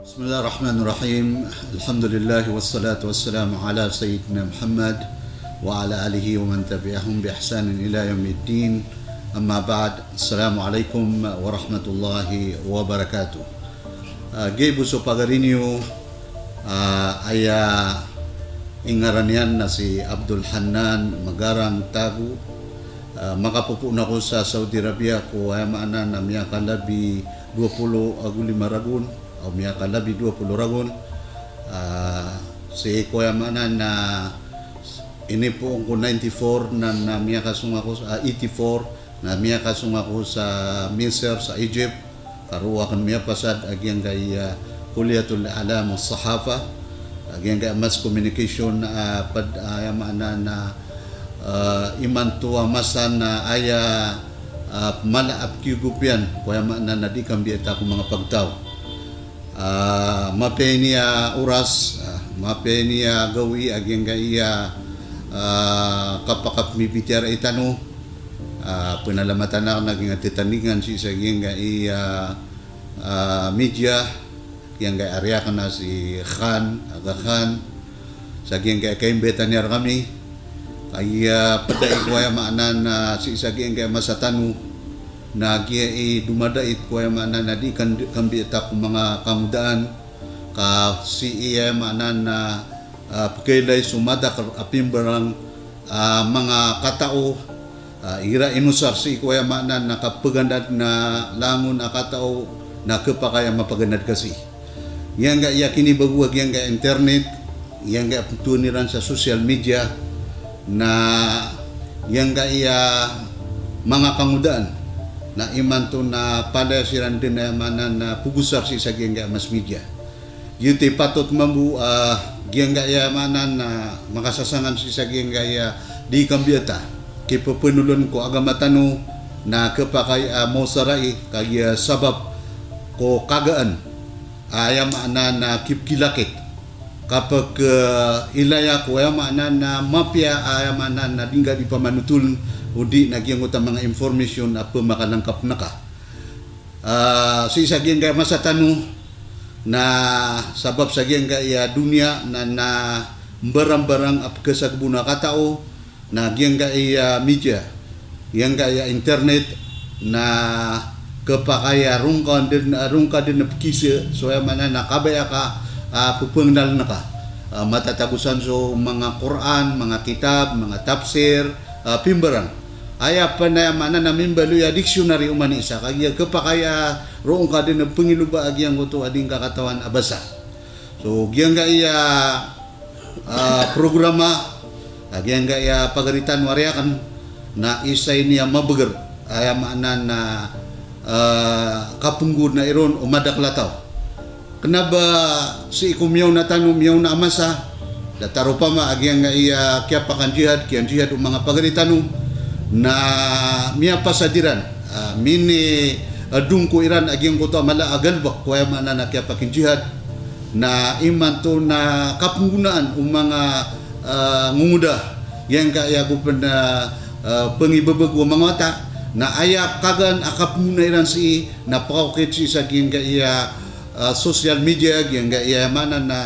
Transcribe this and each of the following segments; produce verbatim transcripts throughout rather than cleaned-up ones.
بسم الله الرحمن الرحيم. الحمد لله والصلاة والسلام على سيدنا محمد وعلى آله ومن تبعهم بإحسان إلى يوم الدين. أما بعد. السلام عليكم ورحمة الله وبركاته. Ah, giya bo so pagari niyo, ah, aya ingaran iyan na si Abdul Hannan Magarang Tago. Ah, makapopoon ako sa Saudi Arabia ko aya maana na miyakalabi dowa polo ago lima ragon, o miyakalabi dowa polo ragon. Ah, sii ko aya maana na inipoon ko ninety-four na, na miyakasong ako sa, ah, eighty-four, na miyakasong ako sa Misir, sa Egypt, ka roo aken miyapasad a giyangkaya Kulliyatul I'lam was Sahafa, a giyangkaya mass communication, ah, ped, ah, aya maana na, ah, imanto a masa na aya, ah, mala a pekiyogopiyan ko aya maana na di kambiyata ko manga pagtaw. Ah, mapiya ini a oras, ah, mapiya ini a gawii a giyangkaya, ah, kapakapembitiyarai tano. Ah, penalamatan aken a giyangkaya tetandingan sii sa giyangkaya, ah, media, giyangkaya ari aken a si Khan, Aga Khan, sa giyangkaya kaimbayatan iyan rekami. Aya ped a iko aya maana na sii sa giyangkaya masa tano, na giya i domadait ko aya maana na di kan, kambiyata ko manga kangodaan, ka sii aya maana na, ah, pekailay so madakel a pimbarang, ah, manga katao, ah, igira inosar sii ko aya maana na kapegandad na langon a katao na kepakay a mapagandad ka sii. Giyangkaya kinibago a giyangkaya internet, giyangkaya petowan iran sa social media, na giyangkaya manga kangodaan, na imanto na palaya siran den aya maana na pegosar sii sa giyangkaya mass media. Giyoto i patot mambo, ah, giyangkaya maana na makasasangan sii sa giyangkaya di kambiyata, kipepenolon ko agama tano, na kepakay a maosarai, kagiya sabap ko kagaan, aya maana na kipkilakit, kapekeilaya ko aya maana na mapiya, aya maana na di ngka di pamanotoln, odi na giyangkoto a manga information a pemakalengkap neka. Ah, sii sa giyangkaya masa tano, na sabap sa giyangkaya doniya na, na mbarangbarang a pekesagbo na katao, na giyangkaya media, giyangkaya internet, na kepakay a rongka den, rongka den a pekise, so aya maana na kabaya ka, ah, pepengenal neka. Ah, matatagosan so manga Qur'an, manga kitab, manga tafsir, ah, pimbarang. Aya pen aya maana na mimbaloy a dictionary oman i isa, kagiya kepakay a rongka den a pengiloba a giyangkoto a di ngka katawan a basa. So, giyangkaya, ah, programa, ah, giyangkaya pagari tano ari aken, na isa ini a mabeger, aya maana na, ah, kapenggonai ron o madakel a taw. Kena ba sii ko miyaona tano, miyaona a masa, datar opama a giyangkaya kiyapakanjihad, kiyanjihad o manga pagari tano, na miyapasad iran, ah, mini, ah, dongko iran a giyangkoto a mala a galebek ko aya maana na kiyapakinjihad, na imanto na kapenggonaan o manga, ah, ngongoda, giyangkaya go pen, ah, ah, pengibebago a manga wata, na aya kagaan a kapenggonaa iran sii, na pekaokit sii sa giyangkaya, ah, social media, giyangkaya maana na,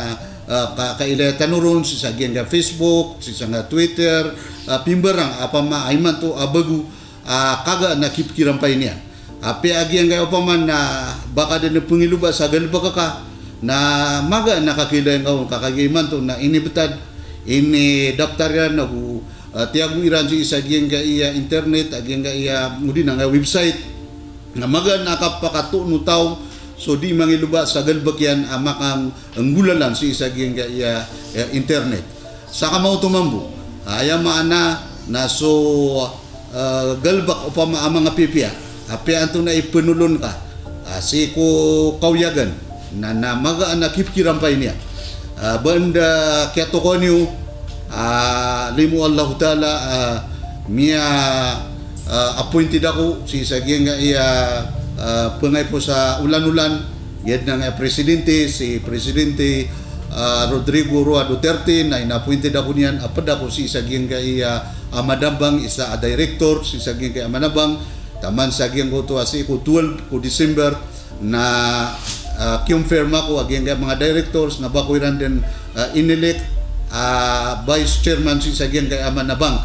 ah, ka, kailaya tano ron, sii sa giyangkaya Facebook, sii sa giyangkaya Twitter, ah, pimbarang, opama a imanto a bago, ah, kagaan a kipkirampay niyan. Apiya a giyangkaya opama na ba ka den a pengiloba sa galebek ka, na magaan a kakiilay ngka on, ka kagiya imanto na inibetad, inidaptar iran ago, ah, tiyago iran sii sa giyangkaya internet, a giyangkaya, odi na giyangkaya website, na magaan a kapakatoon o taw so di mangiloba sa galebek iyan a makanggolalan sii sa giyangkaya, eh, internet. Sa kamaoto mambo, aya maana na so, eh, galebek opama a manga pipiya, apiya antonaa i penolon ka, ah, sii ko kawiyagan, na, na magaan a kipkirampay niyan. Ah, ba anda kiyatokawan iyo, ah, limo o Allahu Ta'ala, ah, miya, ah, appointed ako sii sa giyangkaya, ah, pengaipo sa olan-olan, giya den a presidente, si Presidente, ah, Rodrigo Roa Duterte, na ina-appointed ako niyan a ped ako sii sa giyangkaya, ah, Madambang, isa a director sii sa giyangkaya Madambang, taman sa giyangkoto a sii ko twelve ko December, na, ah, kiyonfirm ako a giyangkaya manga directors na ba ko iran den, ah, inelect a vice chairman sii sa giyangkaya mana bank.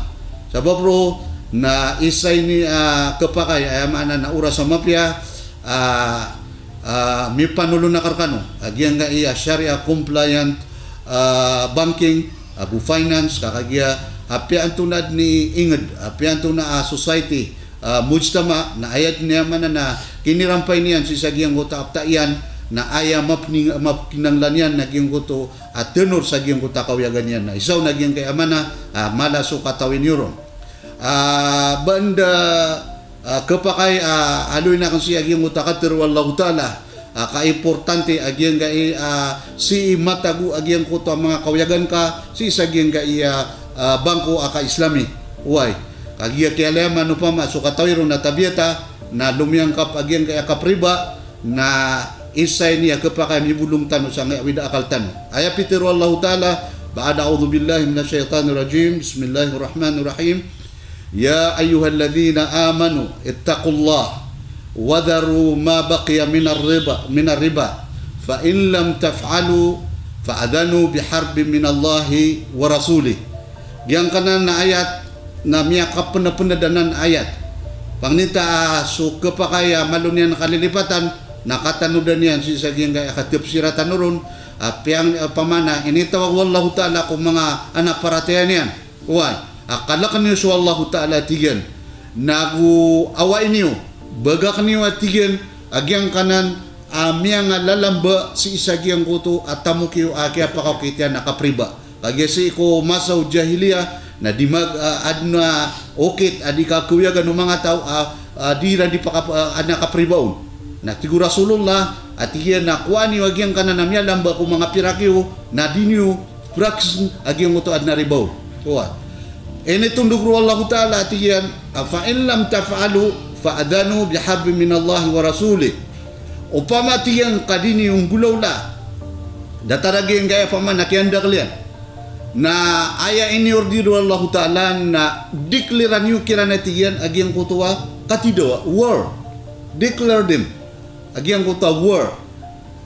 Sabap roo na isa ini a kepakay, aya maana na oras a mapiya, ah, ah, mipanolon akn rkano a giyangkaya Sharia compliant, ah, banking ago finance, ka kagiya apiya antonaa den i inged, apiya antonaa a society, ah, mujtama, na aya den aya maana na kinirampay niyan sii sa giyangkoto a pta iyan, na aya mapning-, mapkinanglan iyan na giyangkoto a tenor sa giyangkoto a kawiyagan iyan, na isa on a giyangkaya maana, ah, mala so katawi niyo ron. Ah, ba anda, ah, kepakay, ah, aloyin akn sii a giyangkoto a katharo o Allahu Ta'ala, ah, kaimportante a giyangkaya, ah, sii matago a giyangkoto a manga kawiyagan ka sii sa giyangkaya, ah, bangko a ka-Islami. Oway. Kagiya kiyalayaman opama so katawi ron na tabiyata na lomiyangkap a giyangkaya kapriba, na isa ini a kepakay a mibolong tano sangkaya awid a akal tano. Aya pitharo o Allahu Ta'ala, ba'da a'udhu billahi minash shaytanir rajim, bismillahir rahmanir rahim. Ya ayyuhalladhina amanu ittaqullaha wa dharu ma baqiya minar riba, minar riba. Fa in lam taf'alu fa'adhanu biharbin minallahi wa rasulih. Giyangkanan a ayat na miyakapenepened anan a ayat. Pangninta a so kepakay a malo niyan kalilipatan, na katanodan iyan sii sa giyangkaya katepsira tano ron, a piyang-, a pamana, initawag o Allahu Ta'ala ko manga anaparatiyaya niyan. Oway, a kaleken iyo so Allahu Ta'ala a tig iyan. Nago awain iyo, bagak niyo a tig iyan, a giyangkanan a miyangalalamba sii sa giyangkoto a tamok iyo a kiyapakaokit iyan a kapriba. Kagiya sii ko masa o jahiliya, na di mag-, ah, aden a okit a di kakawiyagan o manga taw a, ah, di iran di paka-, ah, aden a kapriba on. Na tig o Rasulullah, a tig iyan na kowaa niyo a giyangkanan a miyalalamba ko manga pirak iyo, na di niyo praksen a giyangkoto a aden a riba on. Oway. Initondog o Allahu Ta'ala a tig iyan, ah, fa in lam taf'alu fa'adhanu biharbin minallahi wa rasulih. Opama a tig iyan ka di niyo nggolawla, datar a giyangkaya pamana kiyandakel iyan. Na aya iniorder o Allahu Ta'ala na declare niyo kiran a tig iyan a giyangkoto a katidawa, war. Declare them a giyangkoto a war.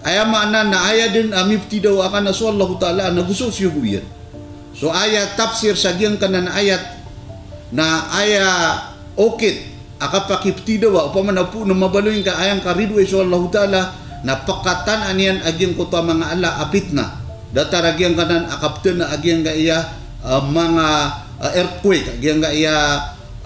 Aya maana na aya den a miptidawa aken a so Allahu Ta'ala a nago so siyogo iyan. So aya tafsir sa giyangkanan a ayat na aya okit a kapakiptidawa, opama na poon a mabaloy ngka a aya ngka ridoay so Allahu Ta'ala, na pekatanaan iyan a giyangkoto a manga ala a pitna. Datar a giyangkanan a kapetana a giyangkaya, ah, manga, ah, earthquake, a giyangkaya,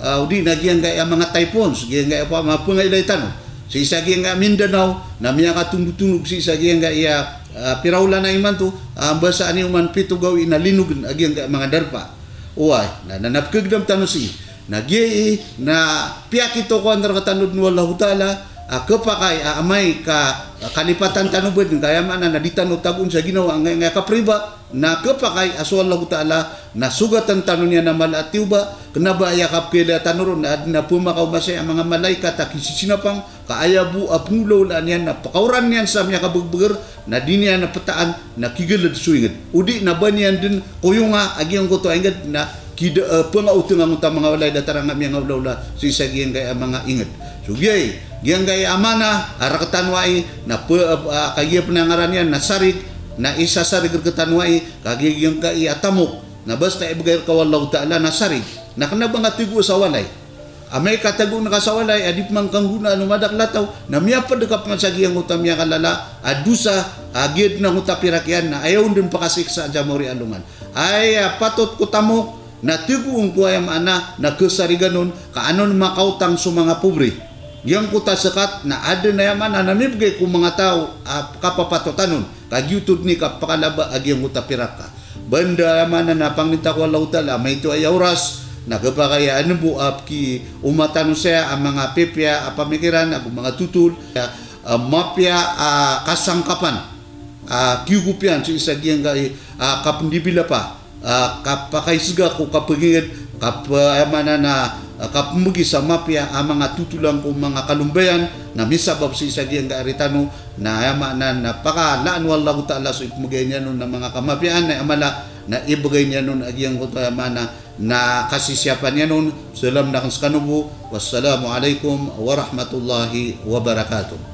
ah, odi na giyangkaya manga typhoons, giyangkaya opama pengailay tano. Sii sa giyangkaya Mindanao, na miyakatondotondog sii sa giyangkaya, ah, piraolan a imanto, ah, mbasaan iyo man pito gawii na linogen a giyangkaya manga darpa. Oway, na, na, na pekegedam tano sii. Na giya i, na piyakitokawan rektano den o Allahu Ta'ala a kepakay a amay ka, a kalipatan tano bo den, ka aya maana na di tano tagoon sa ginawa angkaya kapriba, na kepakay a so Allahu Ta'ala na sogatan tano niyan a mala a tiyoba, kena ba aya kapekhailaya tano ron na aden a pemakaoma saya a manga malaikat a kisisinapang, ka aya bo a pengolawlaan iyan na pekaoran iyan sa miyakabegbeger, na di niyan a petaan, na kigeled so inged. Odi na ba niyan den koyonga a giyangkoto a inged na kida, eh, pengaoteng angkoto a manga walay datar a nga miyangaolawla sii sa giyangkaya manga inged. So giya i, giyangkaya a maana a rektano ai, na pe, eh, ah, kagiya pen a ngaran iyan na sarig, na isasarig rektano ai, kagiya giyangkaya a tamok, na basta ibegay reka o Allahu Ta'ala na sarig. Na kena ba nga tigo sa walay. Amay ka tagoon ka sa walay a di peman kanggonaan o madakl a taw, na miyaped ka peman sa giyangkoto a miyakalala a dosa, a giya den angkoto a pirak iyan, na aya on den pekasiksaan sa mawri a alongan. Aya patot ko tamok na tigoon ko, aya maana na kesarigan on, ka an on makaotang so manga pobre. Giyangkoto a sekat na aden, aya maana na mibegay ko manga taw a kapapatotan on, ka giyoto den i kapekalaba a giyangkoto a pirak ka. Banda, aya maana na pangninta ko Allahu Ta'ala, maito aya oras, na kepakay a anembo a pekioma tano saya a manga pipiya a pamikiran ago manga totol, a, a mapiya a kasangkapan a kiyogopiyan sii sa giyangkai a kapendibilapa, a kapakaisega ko kapenginged, kap-, aya maana na, a kapembegi sa mapiya a manga totolan ko manga kalombayan, na misabap sii sa giyangkai a ritano, na aya maana na pakalaan o Allahu Ta'ala so ipemegay niyan on a manga kamapiyaan a mala, na ibegay niyan on a giyangkoto, aya maana na kasisiyapan iyan on. Salam aken sekano bo. Wassalamu alaikum warahmatullahi wabarakatuh.